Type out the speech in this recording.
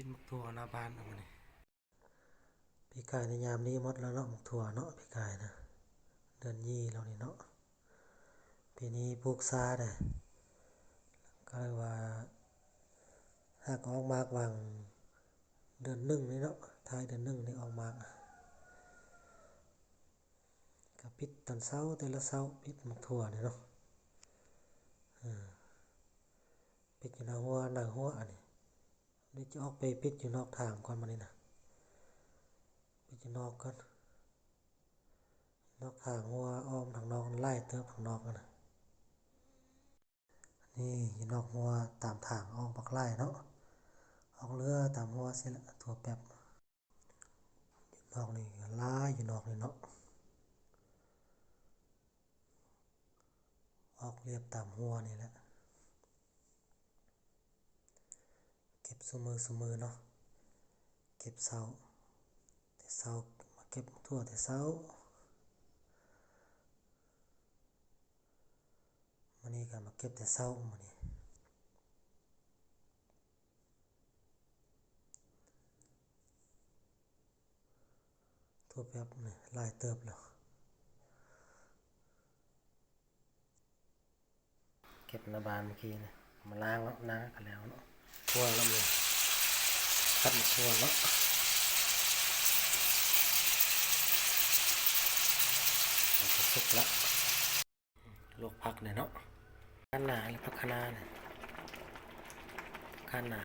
ປິດໝາກຖົ່ວໜ້າບ້ານເອົາມື້ນີ້. ປີກາຍນີ້ຍາມນີ້ໝົດແລ້ວເນາະ ໝາກຖົ່ວເນາະ ປີກາຍນະ ເດືອນຍີ່ແລ້ວນີ້ເນາະ. ປີນີ້ປູກຊ້າເດ້ ກໍເລີຍວ່າຫາກອອກໝາກຫວ່າງເດືອນໜຶ່ງນີ້ເນາະ ທ້າຍເດືອນໜຶ່ງນີ້ອອກໝາກ. ກໍປິດຕອນເຊົ້າ ແຕ່ລະເຊົ້າປິດໝາກຖົ່ວນີ້ເນາະ ເອີ ປິດຢູ່ໜ້າຮົ້ວ ໜ້າຮົ້ວອັນນີ້. ດຽວຈະອອກໄປປິດຢູ່ນອກທາງກ່ອນ ບາດນີ້ນະ ປິດຢູ່ນອກກ່ອນ ນອກທາງ ເພາະວ່າອ້ອມທາງນອກຫຼາຍເຕີບ ທາງນອກຫັ້ນນະ. ນີ້ຢູ່ນອກຮົ້ວຕາມທາງອອກບັກຫຼາຍເນາະ ອອກເຫຼືອຕາມຮົ້ວຊີ້ລະ ຖົ່ວແປັບ. ຢູ່ນອກນີ້ກໍຫຼາຍ ຢູ່ນອກນີ້ເນາະ ອອກລຽບຕາມຮົ້ວນີ້ແຫຼະ. ເກັບຊຸມື້ຊຸມື້ເນາະ ເກັບເຊົ້າ ແຕ່ເຊົ້າ ມາເກັບຖົ່ວແຕ່ເຊົ້າ. ມື້ນີ້ກໍມາເກັບແຕ່ເຊົ້າ ມື້ນີ້ ຖົ່ວແປັບນີ້ຫຼາຍເຕີບແລ້ວ. ເກັບໜ້າບ້ານມື້ກີ້ນີ້ ມາລ້າງເນາະ ລ້າງກໍແລ້ວເນາະ ຂົ້ວແລ້ວນີ້ ຄັດໝາກຖົ່ວເນາະ ມັນກໍສຸກລະ. ລວກຜັກແດ່ເນາະ ຄະນ້າ ຜັກຄະນ້ານີ້ ຄະນ້າ